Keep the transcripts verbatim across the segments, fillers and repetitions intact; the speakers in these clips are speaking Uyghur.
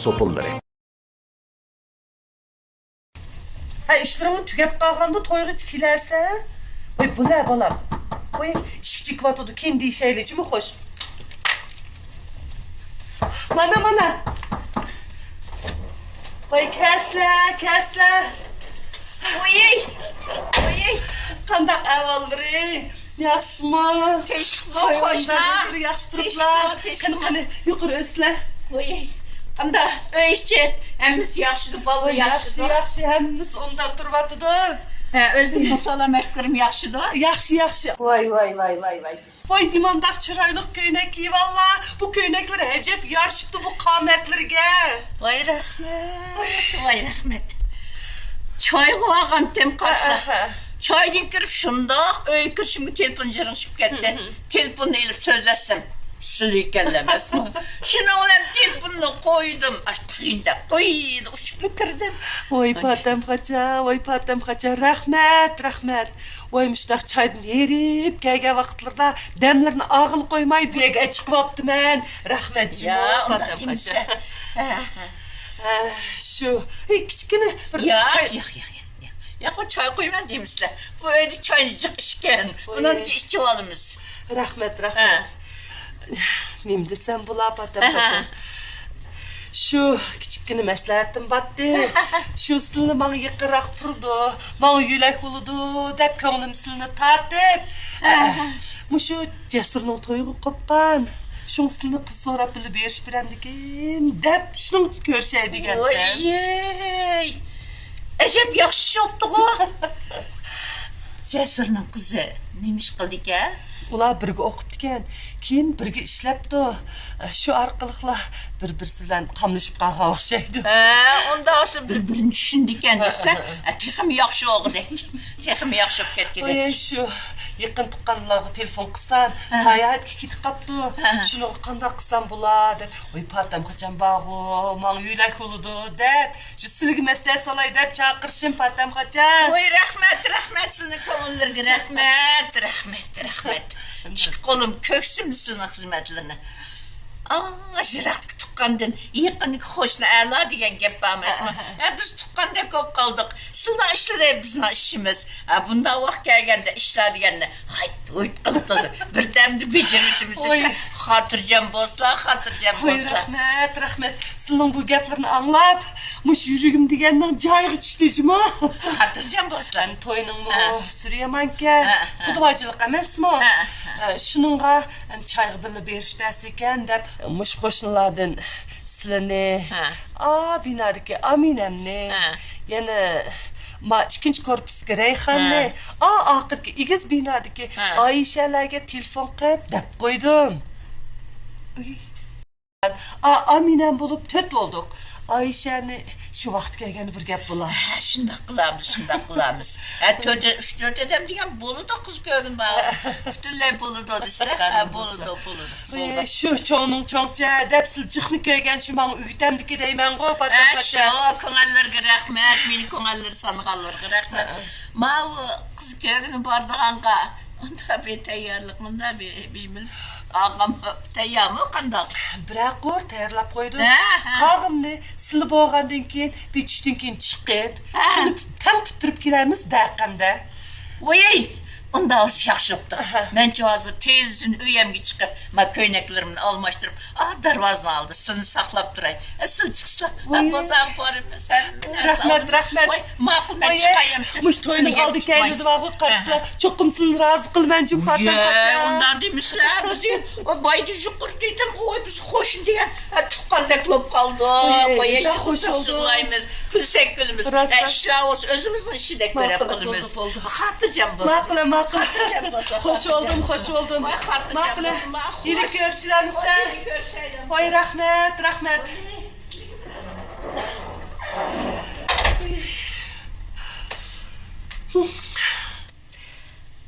سوپۇنلىرى. ھە، ئىشلىرىڭمۇ تۈگەپ قالغاندا تويغىچە كېلەرسەن. ۋاي، بۇلە بالام. ۋاي، ئىشىك چېكىۋاتىدۇ، كېيىن دېيىشەيلى، جۇمۇ خوش. مانا، مانا. ۋاي، كەلسىلە، كەلسىلە. ۋۇي، ۋۇي. قانداق ئەھۋاللىرى؟ ياخشىمۇ؟ تىنچلىقمۇ، قوشنا؟ ياخشى تۇرۇپلا. تىنچلىقمۇ، تىنچلىقمۇ؟ قېنى، قېنى، يۇقىرى ئۆتسىلە. ۋۇي، قانداق؟ ئۆي ئىچى ھەممىسى ياخشىدۇ، بالىلار ياخشىدۇ؟ ياخشى، ھەممىسى ئوڭدا تۇرۇۋاتىدۇ. ھە، ئۆزۈڭنىڭ سالام ئەھۋالىڭ ياخشىدۇ؟ ياخشى، ياخشى. ۋاي، ۋاي، ۋاي، ۋاي، ۋاي. ۋاي، نېمانداق چىرايلىق كۆينەك كىيىۋاللا. بۇ كۆينەكلەر ئەجەب يارىشىپتۇ بۇ قامەتلىرىگە. ۋاي، رەھمەت، ۋاي، رەھمەت. چايغا بارغانتىم قاشلا. ئاھا. چايدىن كىرىپ شۇنداق ئۆيگە كىرىشىمگە تېلېفون جىرىڭشىپ كەتتى. تېلېفوننى ئېلىپ سۆزلەتسەم، سىلى ئىكەنلا ئەمەسمۇ؟ شۇنىڭ بىلەن تېلېفوننى قويدۇم. ئاش قىلىن دەپ قويدى، ئۇچۇپلا كىردىم. ۋاي پاتەمخاچا، ۋاي پاتەمخاچا، رەھمەت، رەھمەت. ۋاي، مۇشۇنداق چايدىن ھېرىپ كەلگەن ۋاقىتلىرىدا دەملىرىنى ئالغىلى قويماي بۇ يەرگە چىقىۋاپتىمەن. رەھمەت جۇمۇ، پاتەمخاچا. ھە، شۇ، ھېي، كىچىككىنە بىر چاي. ياق، ياق، ياق، ياق، ياق. ياق، ئۇ چاي قويىمەن دەيمىسىلەر. بۇ ئۆيدە چاينى جىق ئىچكەن. بۇنىڭدىن كېيىن ئىچىۋالىمىز. رەھمەت، رەھمەت. نېمە دېسەم بولا، پاتەمخاچا؟ شۇ كىچىككىنە مەسلىھەتىم باتتى. شۇ سىلىنى ماڭا يېقىنراق تۇرىدۇ، ماڭا يۆلەك بولىدۇ دەپ كۆڭلۈم سىلىنى تارتىپ، مۇشۇ جەسۇرنىڭ تويىغا قوپقان. شۇڭا سىلىنى قىز سوراپ بىللە بېرىشىپ بېرەمدىكىن دەپ شۇنىڭ ئۈچۈن كۆرۈشەي دېگەن. ۋوي، ئەجەب ياخشى ئىش بوپتىغۇ. جەسۇرنىڭ قىزى نېمە ئىش قىلدىكەن؟ ئۇلار بىرگە ئوقۇپتىكەن، كېيىن بىرگە ئىشلەپتۇ. شۇ ئارقىلىقلا بىر-بىرسى بىلەن قاملىشىپ قالغان ئوخشايدۇ. ھە، ئۇنداق بولسا بىر-بىرىنى چۈشىنىدىكەن دېسىلە، ھە، تېخىمۇ ياخشى بولغۇدەك. تېخىمۇ ياخشى بولۇپ كەتكۈدەك. ئوي، شۇ يېقىن تۇغقانلارغا تېلېفون قىلسام، ھە، ساياھەتكە كېتىپ قاپتۇ. ھە. شۇنىڭغا قانداق قىلسام بولا دەپ، ۋاي پاتەمخاچام بارغۇ، ماڭا يۆلەك بولىدۇ دەپ، شۇ سىلىگە مەسلىھەت سالاي دەپ چاقىرىشىم پاتەمخاچام. ۋوي، رەھمەت، رەھمەت، سىلىنىڭ كۆڭۈللىرىگە رەھمەت، رەھمەت، رەھمەت. ئىككى قولۇم كۆكسۈمدە سىلىنىڭ خىزمەتلىرىنى. ئاڭ، يىراقتىكى تۇغقاندىن، يېقىندىكى قوشنا ئەلا دېگەن گەپ بار ئەمەسمۇ؟ ھە، بىز تۇغقاندەك بولۇپ قالدۇق. سىلىنىڭ ئىشلىرى بىزنىڭ ئىشىمىز. ھە، بۇنداق ۋاقىت كەلگەندە ئىشلار دېگەننى ھايت ھۇيت قىلىپ تازا بىردەمدە بېجىرىۋېتىمىز. ۋوي. خاتىرجەم بولسىلا، خاتىرجەم بولسىلا. رەھمەت، رەھمەت. سىلىنىڭ بۇ گەپلىرىنى ئاڭلاپ، مۇشۇ يۈرىكىم دېگەننىڭ جايىغا چۈشتى جۇمۇ. خاتىرجەم بولسىلا. توينىڭمۇ سۈرى يامانكەن. ھە، ھە. خۇداجىلىق ئەمەسمۇ؟ ھە، ھە. ھە، شۇنىڭغا چايغا بىللە بېرىشىپ بەرسىكەن دەپ، مۇشۇ قوشنىلاردىن سىلىنى، ھە، ئا بىنادىكى ئامىنەمنى، ھە، يەنە ما ئىككىنچى كورپۇستىكى رەيھاننى، ھە، ئا ئاخىرقى ئېگىز بىنادىكى، ھە، ئايشەلەرگە تېلېفون قىلىپ دەپ قويدۇم. ئا، ئامىنەم بولۇپ تۆت بولدۇق. ئايشەنى شۇ ۋاقىت كەلگەندە بىر گەپ بولا. ھە، شۇنداق قىلامىز، شۇنداق قىلامىز. ھە، تۆت، ئۈچ تۆت ئادەم دېگەن بولىدۇ، قىز كۆرگىن بار. پۈتۈنلەي بولىدۇ دېسە، ھە، بولىدۇ، بولىدۇ. ئى، شۇ چوڭنىڭ چوڭچە دەپ سىل جىقنى كۆرگەن شۇ ماڭا ئۆگىتەمدىكى دەيمەنغۇ، ھە، پاتەم شۇ، كۆڭۈللىرىگە رەھمەت، مېنى كۆڭۈللىرى سانىغانلىرىغا رەھمەت. ماۋۇ قىز كۆرگىنى بارىدىغانغا مۇنداق بىر تەييارلىق، مۇنداق بىر، بىر ئاغام تەييارمۇ قانداق؟ بىرەر قۇر تەييارلاپ قويدۇم. ھە، ھە. قالغىنىنى سىلى بولغاندىن كېيىن، بىر چۈشتىن كېيىن چىقىپ، ھە، شۇنى تەڭ پۈتتۈرۈپ كېلەرمىز دەقەمدە. ۋوي، ئۇنداق بولسا ياخشى بوپتۇ. ئەھە. مەنچۇ ھازىر تېزدىن ئۆيەمگە چىقىپ، ما كۆينەكلىرىمنى ئالماشتۇرۇپ، ئا، دەرۋازىنىڭ ئالدىدا سىلىنى ساقلاپ تۇراي. ئە، سىل چىقسىلا، ۋوي، بازارغا بارىمىز. رەھمەت، رەھمەت. ۋاي، ماقۇل، مەن چىقاي ئەمسە. مۇشۇ توينىڭ ئالدى كەينىدە بارغۇ، قارىسىلا، چوقۇم سىلىنى رازى قىلىمەن جۇمۇ، پاتەم، پاتەم. ئۇنداق دېمىسىلە، بىز ئۇ بايدا يۇقىرى دېدىم، ئۇ بىز قوشنا دېگەن، ھە، تۇغقاندەك بولۇپ قالدۇق. قوياي، قوياي، خوش بولدۇم. يىغلايمىز، كۈلسەك كۈلىمىز. راست، ئە، راست. ئىشلار بولسا ئۆزىمىزنىڭ ئىشىدەك كۆرۈپ قالىمىز. بولدى، بولدى. خاتىرجەم بولسۇن. ماقۇل، ماقۇل. خاتىرجەم بولسۇن. خوش بولدۇم، خوش بولدۇم. ۋاي، خاتىرجەم بولسۇن. ماقۇل. يەنە كۆرۈشەلمىسە. ۋاي، رەھمەت، رەھمەت.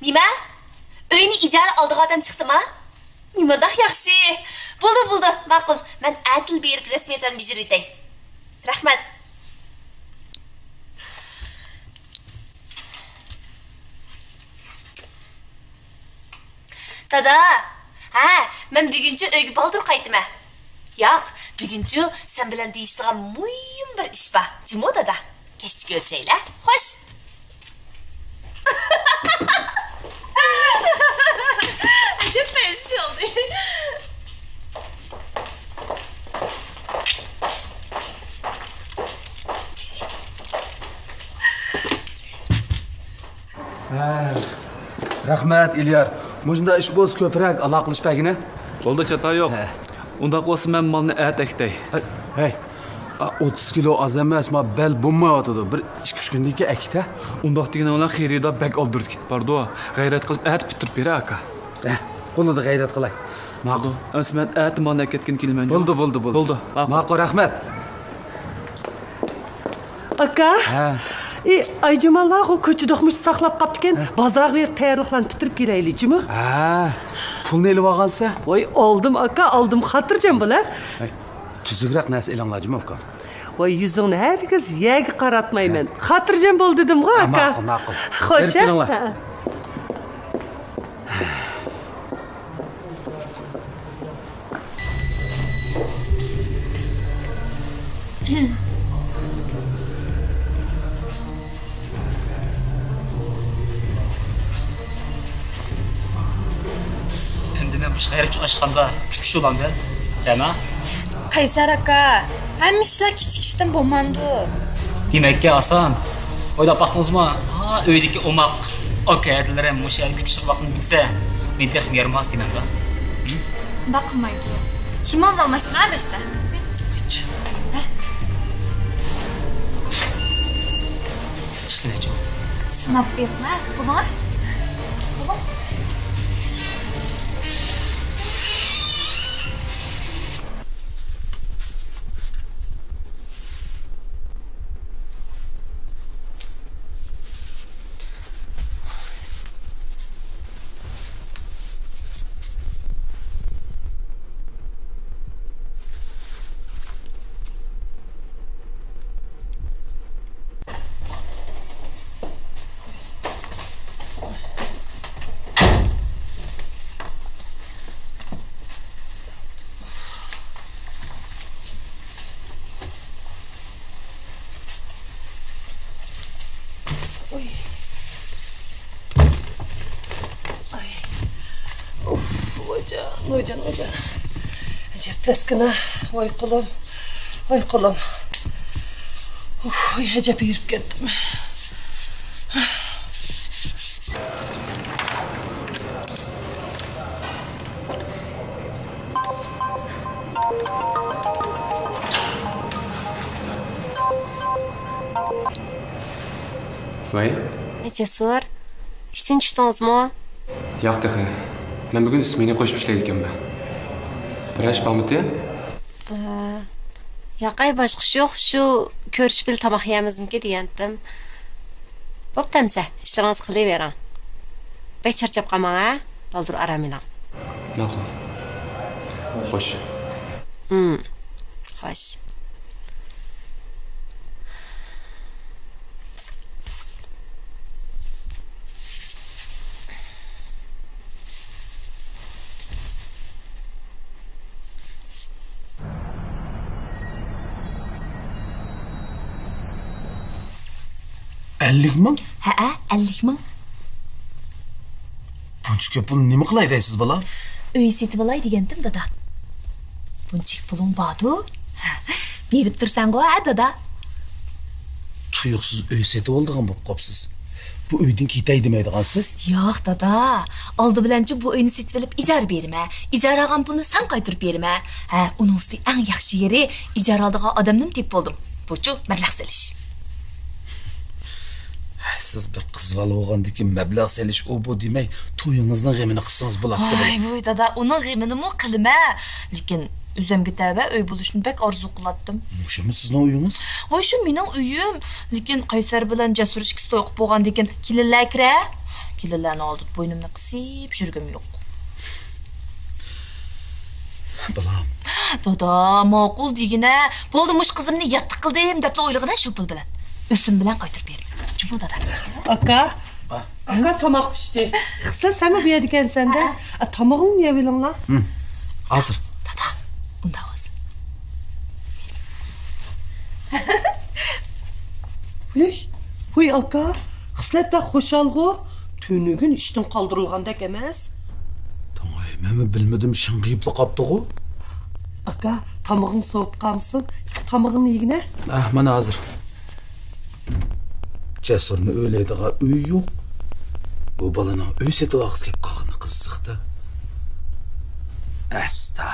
نېمە؟ ئۆينى ئىجارە ئالىدىغان ئادەم چىقتىما؟ نېمانداق ياخشى! بولدى، بولدى، ماقۇل. مەن ئەتىلا بېرىپ رەسمىيەتلەرنى بېجىرىۋېتەي. رەھمەت. دادا! ھە، مەن بۈگۈنچە ئۆيگە بالدۇر قايتىمەن. ياق، بۈگۈنچۇ سەن بىلەن دېيىشىدىغان مۇھىم بىر ئىش بار. جۇمۇ دادا. كەچتە كۆرۈشەيلى. خوش. ئەجەب پەيزىش بولدى. ھە. رەھمەت، ئېلىيار. مۇشۇنداق ئىش بولسا كۆپرەك ئالاقىلىشىپ بەرگىنە. بولدى، چاتا يوق. ھە. ئۇنداق بولسا مەن مالنى ئەتە ئەكىتەي. ھەي، ھەي. ئا، ئوتتۇز كىلو ئاز ئەمەس، ما بەل بولمايۋاتىدۇ. بىر ئىككى ئۈچ كۈندىن كېيىن ئەكىت، ھە؟ ئۇنداق دېگىنىڭ بىلەن خېرىدار بەك ئالدىراپ كېتىپ بارىدۇ. غەيرەت قىلىپ ئەتە پۈتتۈرۈپ بېرە، ئاكا. ھە، قولىدا غەيرەت قىلاي. ماقۇل. ئەمىسە مەن ئەتە مالنى ئەكەتكىنى كېلىمەن. بولدى، بولدى، بولدى. بولدى. ماقۇل. ماقۇل، رەھمەت. ئاكا، ھە. ئى، ئايجاماللارغۇ كوچىدا ئوقمۇش ساقلاپ قاپتىكەن. ھە. بازارغا بېرىپ تەييارلىقلارنى پۈتتۈرۈپ كېلەيلى، جۇمۇ. ھە. پۇلنى ئېلىۋالغانسەن؟ ۋاي، ئالدىم، ئاكا، ئالدىم. خاتىرجەم بول، ھە. ھەي، تۈزۈكرەك نەرسە ئېلىڭلار، جۇمۇ، ئاكا. ۋاي، يۈزۈڭنى ھەرگىز يەرگە قاراتمايمەن. ھە. خاتىرجەم بول دېدىمغۇ، ھە، ئاكا. ماقۇل، ماقۇل. خوش، بېرىپ ھە؟ بېرىڭلار. ھە. ئەمدى مەن مۇشۇ غەيرىي ئاشخانىدا كۈتكۈچى بولامدىم، رەنا؟ قەيسەر ئاكا، ھەممە ئىشلار كىچىك ئىشتىن بولمامدۇ؟ دېمەككە ئاسان. ئويلاپ باقتىڭىزمۇ؟ ھا، ئۆيدىكى ئوماق ئاكا ھەدىلىرىم مۇشۇ يەردە كۈتۈشلۈك ۋاقتىنى بىلسە، مېنى تېخىمۇ يارىماس دېمەمدۇ؟ ھە؟ ئۇنداق قىلمايدۇ. كىيىمىڭىزنى ئالماشتۇرۇڭ، ھە، بەشتە. ئىشلىمەيچۇ. سىناپ بېقىڭ، ھە؟ بولۇڭ، ھە؟ بولۇڭ. ئۇي. ئاي. ئۇف، ۋايجان، ۋايجان، ۋايجان. ئەجەب تەسكىنا. ۋاي قولۇم. ۋاي قولۇم. ئۇف، ۋاي، ئەجەب ھېرىپ كەتتىم. ۋەي. جەسۇر، ئىشتىن چۈشتىڭىزمۇ؟ ياق تېخى. مەن بۈگۈن سمېنا قوشۇپ ئىشلەيدىكەنمەن. بىرەر ئىش بارمىتى؟ ئە، ياقەي، باشقا ئىش يوق. شۇ كۆرۈشۈپ بىللە تاماق يەرمىزمىكى دېگەنتىم. بوپتۇ ئەمسە، ئىشلىرىڭىزنى قىلىۋېرىڭ. بەك چارچاپ قالماڭ، ھە؟ بالدۇر ئارام ئېلىڭ. ماقۇل. خوش. ھىم، خوش. ئەللىك مىڭ؟ ھەئە، ئەللىك مىڭ. بۇنچە كۆپ پۇلنى نېمە قىلاي دەيسىز، بالام؟ ئۆي سېتىۋالاي دېگەنتىم، دادا. بۇنچىلىك پۇلۇڭ باردۇ؟ بېرىپ تۇرساڭغۇ، ھە، دادا؟ تۇيۇقسىز ئۆي سېتىۋالىدىغان بولۇپ قاپسىز. بۇ ئۆيدىن كېتەي دېمەيدىغانسىز؟ ياق، دادا. ئالدى بىلەنچۇ بۇ ئۆينى سېتىۋېلىپ ئىجارە بېرىمەن. ئىجارە ئالغان پۇلنى ساڭا قايتۇرۇپ بېرىمەن. ھە، ئۇنىڭ ئۈستىگە ئەڭ ياخشى يېرى، ئىجارە ئالىدىغان ئادەمنىمۇ تېپىپ بولدۇم. بۇچۇ مەبلەغ سېلىش. سىز بىر قىز بالا بولغاندىكىن مەبلەغ سېلىش ئۇ بۇ دېمەي، تويىڭىزنىڭ غېمىنى قىلسىڭىز بولاتتى. ۋاي، ۋوي، دادا، ئۇنىڭ غېمىنىمۇ قىلىمەن. لېكىن ئۆزۈمگە تەۋە ئۆي بولۇشنى بەك ئارزۇ قىلاتتىم. مۇشۇمۇ سىزنىڭ ئۆيىڭىز؟ ۋاي، شۇ مېنىڭ ئۆيۈم. لېكىن قەيسەر بىلەن جەسۇر ئىككىسى توي قىلىپ بولغاندىكىن كېلىنلەر كىرە. كېلىنلەرنىڭ ئالدىدا بوينۇمنى قىسىپ يۈرگۈم يوق. بالام. دادا، ماقۇل دېگىنە. بولدى، مۇشۇ قىزىمنى ياتلىق قىلدىم دەپلا ئويلىغىنە شۇ پۇل بىلەن. ئۆسۈم بىلەن قايتۇرۇپ بېرىمەن. جۇمۇ دادا. ئاكا. ئاكا، تاماق پىشتى. خىسلەت، سەنمۇ بۇ يەردىكەنسەن-دە. ھە. ئا، تامىقىڭنى يەۋېلىڭلار. ھىم. ھازىر. دادا، ئۇنداق بولسا. ھۇي، ھۇي ئاكا، خىسلەت بەك خۇشالغۇ، تۈنۈگۈن ئىشتىن قالدۇرۇلغاندەك ئەمەس. توڭاي، مەنمۇ بىلمىدىم، شىڭغىيىپلا قاپتىغۇ. ئاكا، تامىقىڭ سوۋۇپ قالمىسۇن، تامىقىڭنى يېگىنە. ئاھ، مانا ھازىر. جەسۇرنى ئۆيلەيدىغان ئۆي يوق. بۇ بالىنىڭ ئۆي سېتىۋالغۇسى كېلىپ قالغىنى قىزىقتا. ئەستا.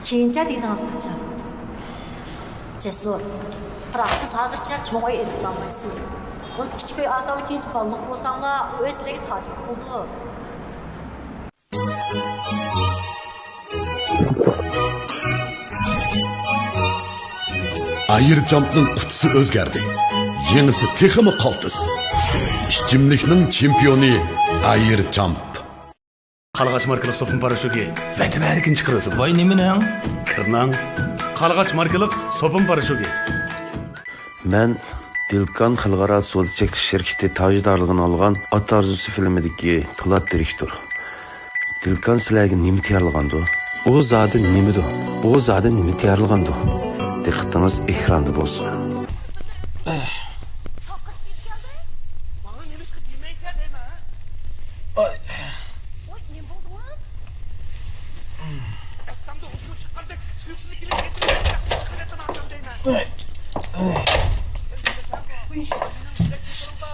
كېيىنچە دېگىنىڭىز قاچان؟ جەسۇر، بىراق سىز ھازىرچە چوڭ ئۆي ئېلىپ بولالمايسىز. بولسا كىچىك ئۆي ئالساڭلار كېيىنچە بالىلىق بولساڭلار، ئۆي سىلەرگە تاجلىق قىلىدۇ. ئاير جامپنىڭ قۇتىسى ئۆزگەردى. يېڭىسى تېخىمۇ قالتىس. ئىچىملىكنىڭ چېمپىيونى ئاير جامپ. قارلىغاچ ماركىلىق سوپۇن پاراشوكى ۋەتەن ھەرىكىنى چىقىرىۋاتىدۇ. ۋاي، نېمىنىڭ؟ كىرنىڭ. قارلىغاچ ماركىلىق سوپۇن پاراشوكى. مەن دىلكان خەلقئارا سودا چەكلىك شىركىتى تاجدارلىقىنى ئالغان ئاتا ئارزۇسى فىلىمىدىكى پولات دىرېكتور. دىلكان سىلەرگە نېمە تەييارلىغاندۇ؟ ئۇ زادى نېمىدۇ؟ ئۇ زادى نېمە تەييارلىغاندۇ؟ دىققىتىڭىز ئېكراندا بولسۇن. ئاي.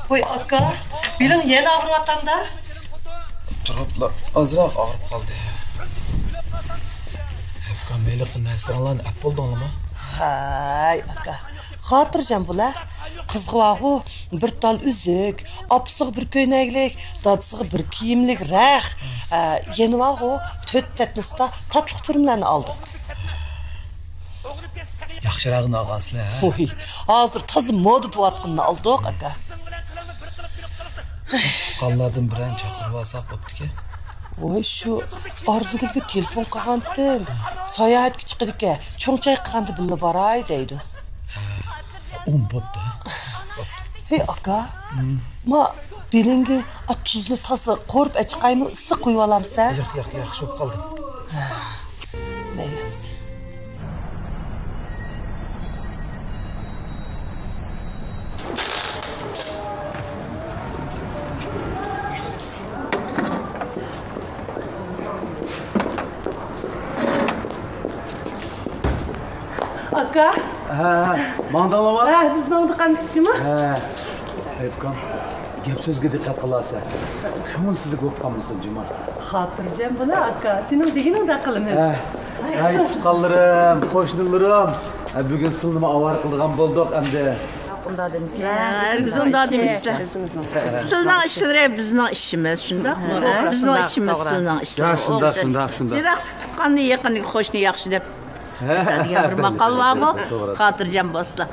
ۋوي ئاكا، بېلىڭ يەنە ئاغرىۋاتامدا؟ تۇرۇپلا ئازراق ئاغرىپ قالدى. ئەپكام، ھېلىقى نەرسىلىرىڭلارنى ئەپ بولدۇڭلىمۇ؟ ھاي ئاكا، خاتىرجەم بول ھە. قىزغا بارغۇ بىر تال ئۈزۈك، ئاپىسىغا بىر كۆينەكلىك، دادىسىغا بىر كىيىملىك رەخ، ئە، يەنە بارغۇ تۆت پەتنۇستا تاتلىق تۈرۈملەرنى ئالدۇق. ياخشىراقىنى ئالغانسىلەر ھە؟ ۋوي، ھازىر تازا مودا بولۇۋاتقىنىنى ئالدۇق ئاكا. تۇغقانلاردىن بىرەرنى چاقىرىۋالساق بوپتىكەن. ۋوي، شۇ ئارزۇگۈلگە تېلېفون قىلغانتىم. ساياھەتكە چىقىدىكەن، چوڭ چايقىغاندا بىللە باراي دەيدۇ. ھە، ئۇم بوپتۇ ھە. بوپتۇ. ھەي ئاكا، ما بېلىڭگە ئا تۇزنى تازا قورۇپ ئەچىقايمۇ، ئىسسىق قۇيۇۋالامسەن؟ ياق ياق، ياخشى بولۇپ قالدى. ھە، مەيلى ئەمىسە. ئاكا. ھە، ھە، ماڭدىڭلارمۇ؟ ھە، بىز ماڭدۇق ئەمىسە جۇمۇ. ھە. ئەپكام، گەپ سۆزگە دىققەت قىلارسەن. كۆڭۈلسىزلىك بولۇپ قالمىسۇن جۇمۇ. خاتىرجەم بول ئاكا، سېنىڭ دېگىنىڭدەك قىلىمىز. ھە. ھەي، تۇغقانلىرىم، قوشنىلىرىم. ھە، بۈگۈن سىلىنىمۇ ئاۋارە قىلىدىغان بولدۇق ئەمدى. ئۇنداق دېمىسىلە. ھەرگىز ئۇنداق دېمەيسىلە. سىلىنىڭ ئىشلىرى بىزنىڭ ئىشىمىز، شۇنداقمۇ؟ ھە، بىزنىڭ ئىشىمىز سىلىنىڭ ئىشلىرى. يا، شۇنداق، شۇنداق، شۇنداق. يىراقتىكى تۇغقاننى، يېقىندىكى قوشنىنى ياخشى دەپ دېگەن بىر ماقال بارغۇ. توغرا. خاتىرجەم بولسىلا.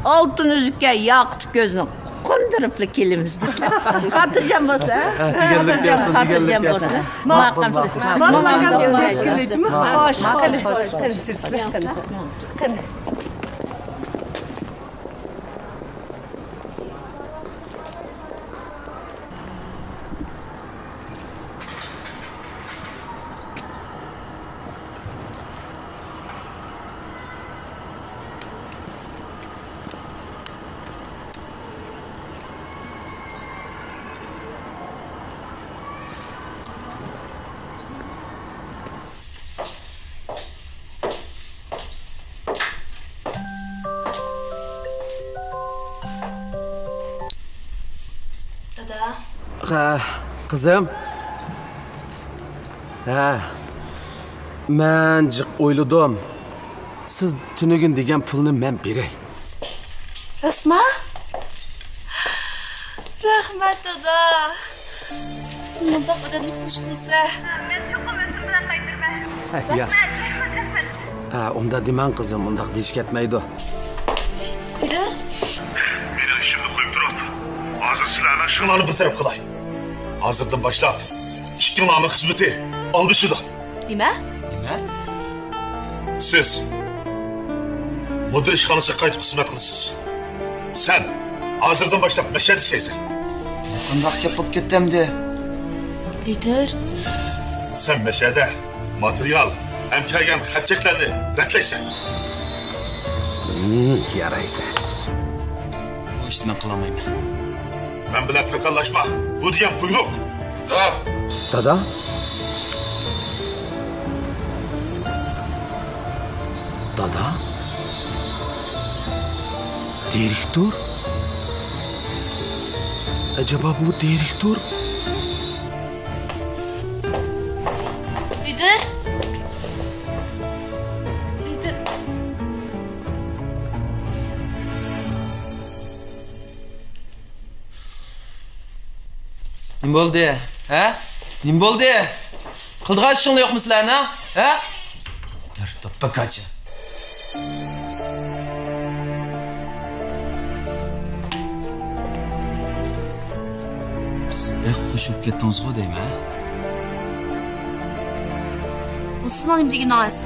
ئالتۇن ئۈزۈككە ياقۇت كۆزنى قوندۇرۇپلا كېلىمىز دېسىلە. خاتىرجەم بولسىلا. ھە، دېگەنلىك گەپسىن، خاتىرجەم دېگەنلىك گەپسىن. بولسىلا. ماقۇل، ماقۇل، ماقۇل. ماقۇل، ماقۇل. خوش، خوش، خوش. قېنى، قېنى، قېنى. دادا. ھە، قىزىم. ھە. مەن جىق ئويلىدىم. سىز تۈنۈگۈن دېگەن پۇلنى مەن بېرەي. راستما؟ رەھمەت، دادا. مۇنداق ئادەمنى خوش قىلسا. مەن چوقۇم ئۆزۈم بىلەن قايتۇرىمەن. ھە، يا. رەھمەت، رەھمەت، رەھمەت. ھە، ئۇنداق دېمەڭ، قىزىم، ئۇنداق دېيىش كەتمەيدۇ. مېنىڭ ئىشىمنى قويۇپ تۇرۇپ، ھازىر سىلەرنىڭ ئىشىڭلارنى بىر تەرەپ قىلاي. ھازىردىن باشلاپ ئىككىڭلارنىڭ خىزمىتى ئالمىشىدۇ. نېمە؟ نېمە؟ سىز مۇدىر ئىشخانىسىغا قايتىپ خىزمەت قىلىسىز. سەن ھازىردىن باشلاپ مەشەدە ئىشلەيسەن. قانداق گەپ بولۇپ كەتتى ئەمدى؟ لىدىر. سەن مەشەدە ماتېرىيال ھەم كەلگەن خەت-چەكلەرنى رەتلەيسەن. ھىم، يارايسەن. بۇ ئىشنى مەن قىلالمايمەن. مەن بىلەن تاكاللاشما. بۇ دېگەن بۇيرۇق. دادا. دادا؟ دادا؟ دىرېكتور؟ ئەجەبا بۇ دىرېكتور؟ لىدىر! لىدىر! نېمە بولدى؟ ھە؟ نېمە بولدى؟ قىلىدىغان ئىشىڭلار يوقمۇ سىلەرنىڭ؟ ھە؟ بىر توپا كاچا. سىز بەك خۇش بولۇپ كەتتىڭىزغۇ دەيمەن. بۇ سىزنىڭ نېمە دېگىنىڭىز؟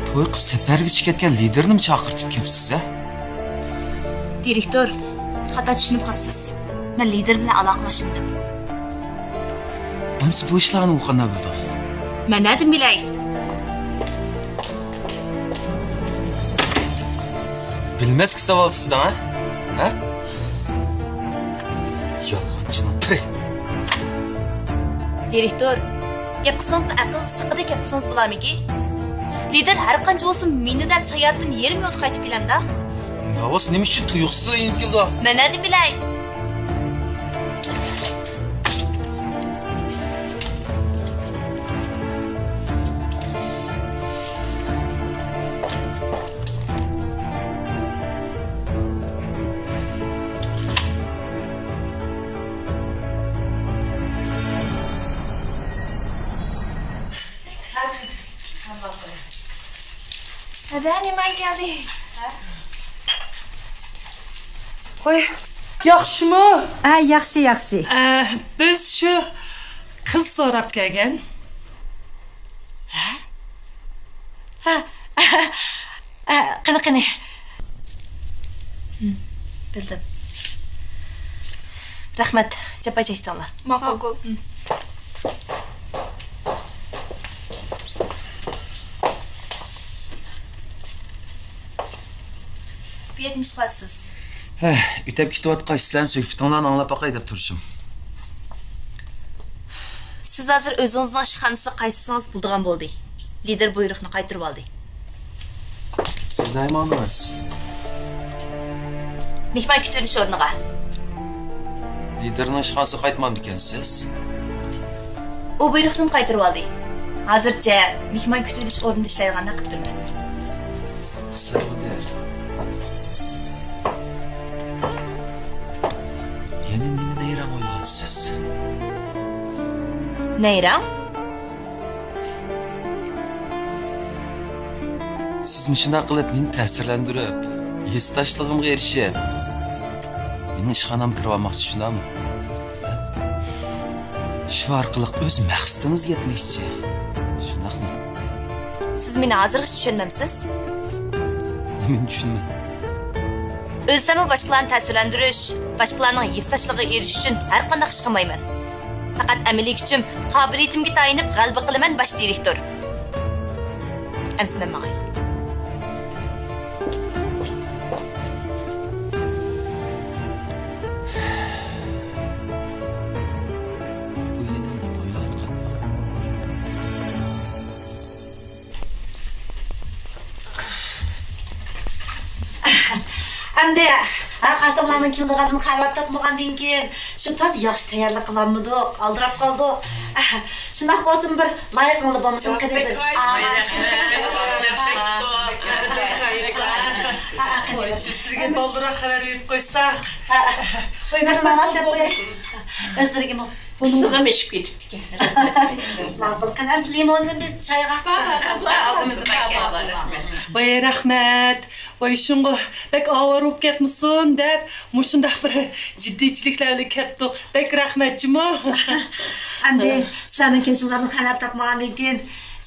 توي قىلىپ سەپەرگە چىقىپ كەتكەن لىدىرنىمۇ چاقىرتىپ كەپسىز، ھە؟ دىرېكتور، خاتا چۈشىنىپ قاپسىز. مەن لىدىر بىلەن ئالاقىلەشمىدىم. ئەمسە بۇ ئىشلارنى ئۇ قانداق بىلىدۇ؟ مەن نەدىن بىلەي؟ بىلمەسكە ساۋال سىزدىن، ھە؟ ھە؟ يالغانچىنىڭ پىرى. دىرېكتور، گەپ قىلسىڭىزمۇ ئەقىل سىرتىدا گەپ قىلسىڭىز بولارمىكى؟ لىدىر ھەر قانچە بولسۇن مېنى دەپ ساياھەتتىن يېرىم يولدا قايتىپ كېلەمدا. ناۋاس نېمە ئۈچۈن تۇيۇقسىزلا يېنىپ كېلىدۇ؟ مەن نەدىن بىلەي؟ ھەدە، نېمە كەلدى؟ ھوي، ياخشىمۇ؟ ھە، ياخشى، ياخشى. ئە، بىز شۇ قىز سوراپ كەلگەن. ھە؟ ھە، ھە، ھە، قېنى، قېنى. ھىم، بىلدىم. رەھمەت، جاپا چەكتىڭلار. ماقۇل. بۇ يەردە نېمە ئىش قىلىۋاتىسىز؟ ھە، ئۆتەپ كېتىۋاتقاچ سىلەرنىڭ سۆھبىتىڭلارنى ئاڭلاپ باقاي دەپ تۇرۇشۇم. سىز ھازىر ئۆزىڭىزنىڭ ئىشخانىسىغا قايتسىڭىز بولىدىغان بولدى. لىدىر بۇيرۇقنى قايتۇرۇۋالدى. سىز نەگە ماڭدىڭىز؟ مېھمان كۈتۈۋېلىش ئورنىغا. لىدىرنىڭ ئىشخانىسىغا قايتمامدىكەنسىز؟ ئۇ بۇيرۇقنىمۇ قايتۇرۇۋالدى. ھازىرچە مېھمان كۈتۈۋېلىش ئورنىدا ئىشلەيدىغاندەك قىلىپ تۇرىمەن. سەۋەبى؟ يەنە نېمە نەيرەڭ ئويلاۋاتىسىز؟ نەيرەڭ؟ سىز مۇشۇنداق قىلىپ مېنى تەسىرلەندۈرۈپ، ھېسداشلىقىمغا ئېرىشىپ، مېنىڭ ئىشخانامغا كىرىۋالماقچى، شۇنداقمۇ؟ شۇ ئارقىلىق ئۆز مەقسىتىڭىزگە يەتمەكچى، شۇنداقمۇ؟ سىز مېنى ھازىرغىچە چۈشەنمەمسىز؟ نېمىنى چۈشىنىمەن؟ ئۆلسەممۇ باشقىلارنى تەسىرلەندۈرۈش، باشقىلارنىڭ ھېسداشلىقىغا ئېرىشىش ئۈچۈن ھەرقانداق ئىش قىلمايمەن. پەقەت ئەمەلىي كۈچۈم، قابىلىيىتىمگە تايىنىپ غەلىبە قىلىمەن، باش دىرېكتور. ئەمسە مەن ماڭاي. بۇ يەنە نېمە ئويلاۋاتقاندۇ؟ ئەمدى ھە، قاسىملارنىڭ كېلىدىغانلىقىدىن خەۋەر تاپمىغاندىن كېيىن، شۇ تازا ياخشى تەييارلىق قىلالمىدۇق، ئالدىراپ قالدۇق. شۇنداق بولسىمۇ، بىر لايىقىڭلار بولمىسىمۇ قېنى بىر. قوي، شۇ سىزگە بالدۇرراق خەۋەر بېرىپ قويساق. قويلارنى ماڭا سەپ قوياي. ئۆزلىرىگىمۇ. ئىسسىغىمۇ ئېشىپ كېتىپتىكەن. ماقۇل، قېنى ئەمسە لىموننى بىز چايغا. بار، بار، بار، ئالدىمىزدا بار، بار، بار، رەھمەت. ۋاي، رەھمەت. ۋاي، شۇڭغۇ بەك ئاۋارە بولۇپ كەتمىسۇن دەپ، مۇشۇنداق بىر جىددىيچىلىكلەر بىلەن كەتتۇق. بەك رەھمەت جۇمۇ. ئەمدى سىلەرنىڭ كېلىشىڭلارنى خەۋەر تاپمىغاندىن كېيىن،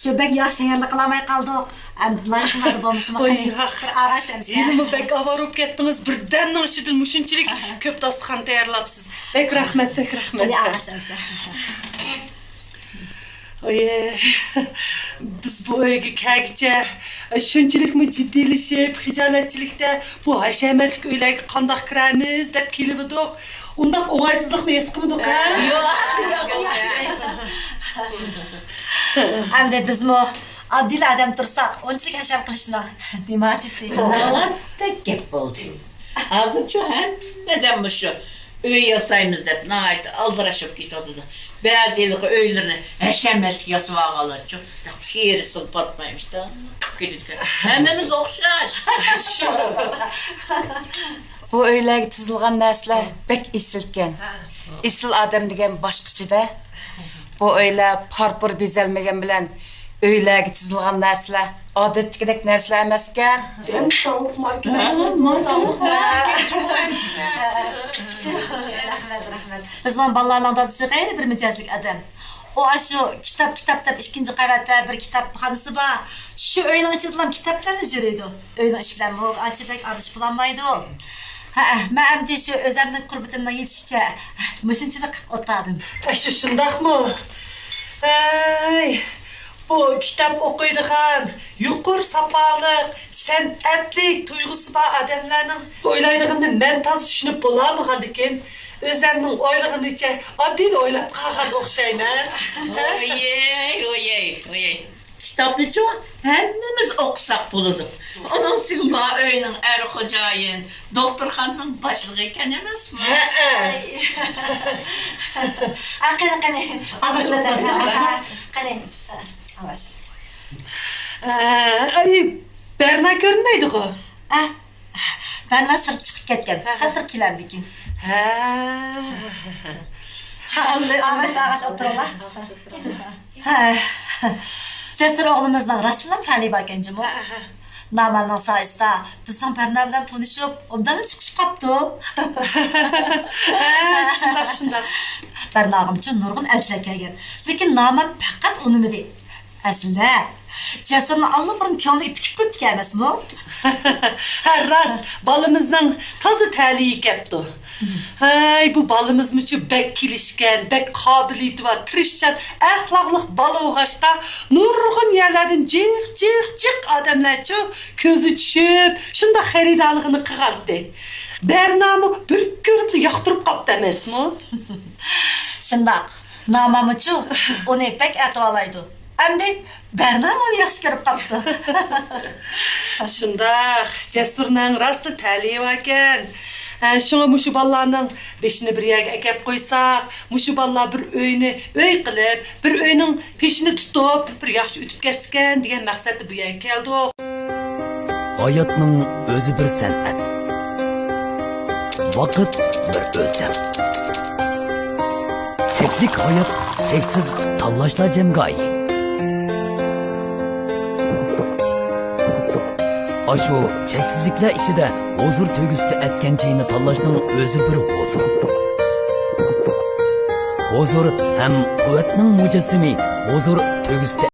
شۇ بەك ياخشى تەييارلىق قىلالماي قالدۇق. ئەمدى لايىقىڭلاردا بولمىسىمۇ قېنى. ۋاي، ھەق. بىر ئاغاش ئەمسە. ھېلىمۇ بەك ئاۋارە بولۇپ كەتتىڭىز. بىردەمنىڭ ئىچىدىن مۇشۇنچىلىك كۆپ داستىخان تەييارلاپسىز. بەك رەھمەت، بەك رەھمەت. قېنى ئاغاش ئەمسە. ئايە، بىز بۇ ئۆيگە كەلگۈچە شۇنچىلىكمۇ جىددىيلىشىپ، خىجالەتچىلىكتە بۇ ھەشەمەتلىك ئۆيلەرگە قانداق كىرەرمىز دەپ كېلىۋىدۇق. ئۇنداق ئوڭايسىزلىقنى ھېس قىلمىدۇق، ھە؟ ياق، ياق، ياق. ئەمدى بىزمۇ ئاددىيلا ئادەم تۇرساق، ئۇنچىلىك ھەشەم قىلىشنىڭ نېمە ھاجىتى؟ ناۋادا گەپ بولدى. ھازىرچۇ ھەممە ئادەم مۇشۇ ئۆي ياسايمىز دەپ ناھايىتى ئالدىراش بولۇپ كېتىۋاتىدۇ. بەزى ھېلىقى ئۆيلىرىنى ھەشەمەتلىك ياسىۋالغانلارچۇ، تېرىسىغا پاتمايمىش، قىپ كېتىدىكەن. ھەممىمىز ئوخشاش. شۇ. بۇ ئۆيلەرگە تىزىلغان نەرسىلەر بەك ئېسىلكەن. ئېسىل ئادەم دېگەن باشقىچە-دە. بۇ ئۆيلەر پارپۇر بېزەلمىگەن بىلەن ئۆيلەرگە تىزىلغان نەرسىلەر ئادەتتىكىدەك نەرسىلەر ئەمەسكەن. رەھمەت، رەھمەت. بىزنىڭ بالىلارنىڭ دادىسى غەيرىي بىر مىجەزلىك ئادەم. ئۇ ئاشۇ كىتاب، كىتاب دەپ ئىككىنچى قەۋەتتە بىر كىتابخانىسى بار. شۇ ئۆينىڭ ئىچىدىلا كىتاب بىلەن يۈرىدۇ. ئۆينىڭ ئىشى بىلەنمۇ ئانچە بەك ئارىلىشىپ بولالمايدۇ. ھەئە، مەن ئەمدى شۇ ئۆزەمنىڭ قۇربىتىمنىڭ يېتىشىچە مۇشۇنچىلىك قىلىپ ئولتۇردۇم. ئاشۇ شۇنداقمۇ؟ ھەي، بۇ كىتاب ئوقۇيدىغان، يۇقىرى ساپالىق، سەنئەتلىك تۇيغۇسى بار ئادەملەرنىڭ ئويلايدىغىنىنى مەن تازا چۈشىنىپ بولالمىغاندىكىن، ئۆزەمنىڭ ئويلىغىنىچە ئاددىيلا ئويلاپ قالغان ئوخشايمەن. ئويەي، ئويەي، ئويەي. كىتابنىچۇ ھەممىمىز ئوقۇساق بولىدۇ. ئۇنىڭ ئۈستىگە ما ئۆينىڭ ئەر خوجايىن، دوختۇرخانىنىڭ باشلىقى ئىكەن ئەمەسمۇ؟ ھەئە. ئا، قېنى، قېنى. ئاۋاش ئوقۇساڭلار. قېنى، ئاۋاش. ئە، ئەي، بەرنا كۆرۈنمەيدىغۇ؟ ئە، بەرنا سىرت چىقىپ كەتكەن. ھە. سەل تۇرۇپ كېلەمدىكىن. ھە. ئاغاش، ئاغاش ئولتۇرۇڭلار. ھە. جەسۇر ئوغلىمىزنىڭ راستلا تەلىيى باركەن جۇمۇ. ھە، ھە. ناماننىڭ سايىسىدا بىزنىڭ بەرنا بىلەن تونۇشۇپ، ئوبدانلا چىقىشىپ قاپتۇ. ھە، شۇنداق، شۇنداق. بەرناغىمچۇ نۇرغۇن ئەلچىلەر كەلگەن. لېكىن نامان پەقەت ئۇنىمىدى. ئەسلىدە، جەسۇرنىڭ ئاللىبۇرۇن كۆڭلىگە پۈكۈپ قويۇپتىكەن ئەمەسمۇ؟ ھە، راست، بالىمىزنىڭ تازا تەلىيى كەپتۇ. ھەي، بۇ بالىمىزمۇچۇ بەك كېلىشكەن، بەك قابىلىيىتى بار، تىرىشچان، ئەخلاقلىق بالا بولغاچقا، نۇرغۇن يەرلەردىن جىق، جىق، جىق ئادەملەرچۇ كۆزى چۈشۈپ، شۇنداق خېرىدارلىقىنى قىلغانتى. بەرنامۇ بىر كۆرۈپلا ياقتۇرۇپ قاپتۇ ئەمەسمۇ؟ شۇنداق. نامامۇچۇ ئۇنى بەك ئەتىۋالايدۇ. ئەمدى بەرنامۇ ئۇنى ياخشى كۆرۈپ قاپتۇ. شۇنداق، جەسۇرنىڭ راستلا تەلىيى باركەن. ھە، شۇڭا مۇشۇ بالىلارنىڭ بېشىنى بىر يەرگە ئەكەپ قويساق، مۇشۇ بالىلار بىر ئۆينى ئۆي قىلىپ، بىر ئۆينىڭ پېشىنى تۇتۇپ، بىر ياخشى ئۆتۈپ كەتسىكەن دېگەن مەقسەتتە بۇ يەرگە كەلدۇق. ھاياتنىڭ ئۆزى بىر سەنئەت. ۋاقىت بىر ئۆلچەم. چەكلىك ھايات، چەكسىز تاللاشلار جەمگاھى. ئاشۇ چەكسىزلىكلەر ئىچىدە ھۇزۇر تۆگىسىدە ئەتكەن چېيىنى تاللاشنىڭ ئۆزى بىر ھۇزۇر. ھۇزۇر ھەم قۇۋۋەتنىڭ مۇجەسسىمى، ھۇزۇر تۆگىسىدە